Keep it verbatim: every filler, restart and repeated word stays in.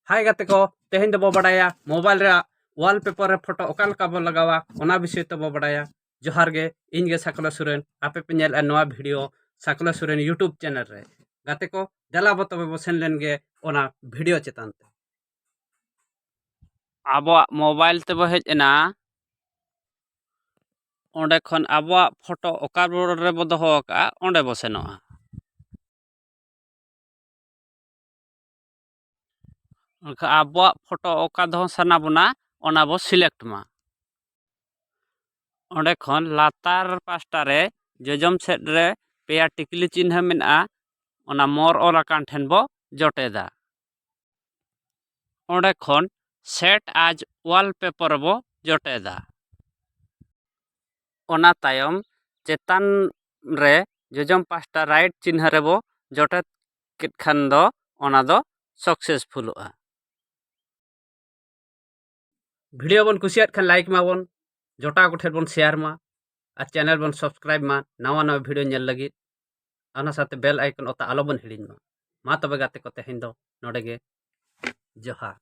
ᱦᱟᱭ ᱜᱟᱛᱮ ᱠᱚ, ᱛᱮᱦᱮᱧ ᱫᱚᱵᱚ ᱵᱟᱰᱟᱭᱟ ᱢᱳᱵᱟᱭᱤᱞ ᱨᱮᱭᱟᱜ wallpaper ᱨᱮ ᱯᱷᱳᱴᱳ ᱚᱠᱟ ᱞᱮᱠᱟ ᱵᱚ ᱞᱟᱜᱟᱣᱟ, ᱚᱱᱟ ᱵᱤᱥᱚᱭ ᱛᱮᱵᱚ ᱵᱟᱰᱟᱭᱟ᱾ ᱡᱚᱦᱟᱨ ᱜᱮ, ᱤᱧ ᱜᱮ ᱥᱟᱠᱞᱟ ᱥᱚᱨᱮᱱ᱾ ᱟᱯᱮ ᱯᱮ ᱧᱮᱞᱮᱫᱼᱟ ᱱᱚᱣᱟ video Sakala Soren YouTube channel ᱨᱮ᱾ ᱜᱟᱛᱮ ᱠᱚ, ᱫᱮᱞᱟ ᱵᱚ ᱛᱚᱵᱮ ᱵᱚ ᱥᱮᱱ ᱞᱮᱱ ᱜᱮ ᱚᱱᱟ ᱵᱷᱤᱰᱤᱭᱳ ᱪᱮᱛᱟᱱ ᱛᱮ᱾ ᱟᱵᱚᱣᱟᱜ ᱢᱳᱵᱟᱭᱤᱞ ᱛᱮᱵᱚ ᱦᱮᱡ ᱮᱱᱟ, ᱚᱸᱰᱮ ᱠᱷᱚᱱ ᱟᱵᱚᱣᱟᱜ ᱯᱷᱳᱴᱳ ᱚᱠᱟ ᱨᱮᱵᱚ ᱫᱚᱦᱚ ᱟᱠᱟᱫᱼᱟ, ᱚᱸᱰᱮ ᱵᱚ ᱥᱮᱱᱚᱜᱼᱟ᱾ ᱮᱱᱠᱷᱟᱱ ᱟᱵᱚᱣᱟᱜ ᱯᱷᱳᱴᱳ ᱚᱠᱟ ᱫᱚᱦᱚ ᱥᱟᱱᱟ ᱵᱚᱱᱟ, ᱚᱱᱟ ᱵᱚ ᱥᱤᱞᱮᱠᱴ ᱢᱟ᱾ ᱚᱸᱰᱮ ᱠᱷᱚᱱ ᱞᱟᱛᱟᱨ ᱯᱟᱥᱴᱟ ᱨᱮ ᱡᱚᱡᱚᱢ ᱥᱮᱫ ᱨᱮ ᱯᱮᱭᱟ ᱴᱤᱠᱞᱤ ᱪᱤᱱᱦᱟᱹ ᱢᱮᱱᱟᱜᱼᱟ, ᱚᱱᱟ ᱢᱳᱨ ᱚᱞ ᱟᱠᱟᱱ ᱴᱷᱮᱱ ᱵᱚ ᱡᱚᱴᱮᱫᱟ᱾ ᱚᱸᱰᱮ ᱠᱷᱚᱱ ᱥᱮᱴ ᱟᱡᱽ ᱣᱟᱞᱯᱮᱯᱟᱨ ᱵᱚ ᱡᱚᱴᱮᱫᱟ᱾ ᱚᱱᱟ ᱛᱟᱭᱚᱢ ᱪᱮᱛᱟᱱ ᱨᱮ ᱡᱚᱡᱚᱢ ᱯᱟᱥᱴᱟ ᱨᱟᱭᱤᱴ ᱪᱤᱱᱦᱟᱹ ᱨᱮᱵᱚ ᱡᱚᱴᱮᱫ ᱠᱮᱫ ᱠᱷᱟᱱ ᱫᱚ ᱚᱱᱟ ᱫᱚ ᱥᱟᱠᱥᱮᱥᱯᱷᱩᱞᱚᱜᱼᱟ᱾ ᱵᱷᱤᱰᱤᱭᱳ ᱵᱚᱱ ᱠᱩᱥᱤᱭᱟᱜ ᱠᱷᱟᱱ ᱞᱟᱭᱤᱠ ᱢᱟᱵᱚᱱ, ᱡᱚᱴᱟᱣ ᱠᱚᱴᱷᱮᱱ ᱵᱚᱱ ᱥᱮᱭᱟᱨ ᱢᱟ, ᱟᱨ ᱪᱮᱱᱮᱞ ᱵᱚᱱ ᱥᱟᱵᱥᱠᱨᱟᱭᱤᱵ ᱢᱟ ᱱᱟᱣᱟ ᱱᱟᱣᱟ ᱵᱷᱤᱰᱤᱭᱳ ᱧᱮᱞ ᱞᱟᱹᱜᱤᱫ᱾ ᱚᱱᱟ ᱥᱟᱶᱛᱮ ᱵᱮᱞ ᱟᱭᱠᱚᱱ ᱚᱛᱟ ᱟᱞᱚᱵᱚᱱ ᱦᱤᱲᱤᱧ ᱢᱟ᱾ ᱢᱟ ᱛᱚᱵᱮ ᱜᱟᱛᱮ ᱠᱚ, ᱛᱮᱦᱮᱧ ᱫᱚ ᱱᱚᱰᱮ ᱜᱮ᱾ ᱡᱚᱦᱟᱨ᱾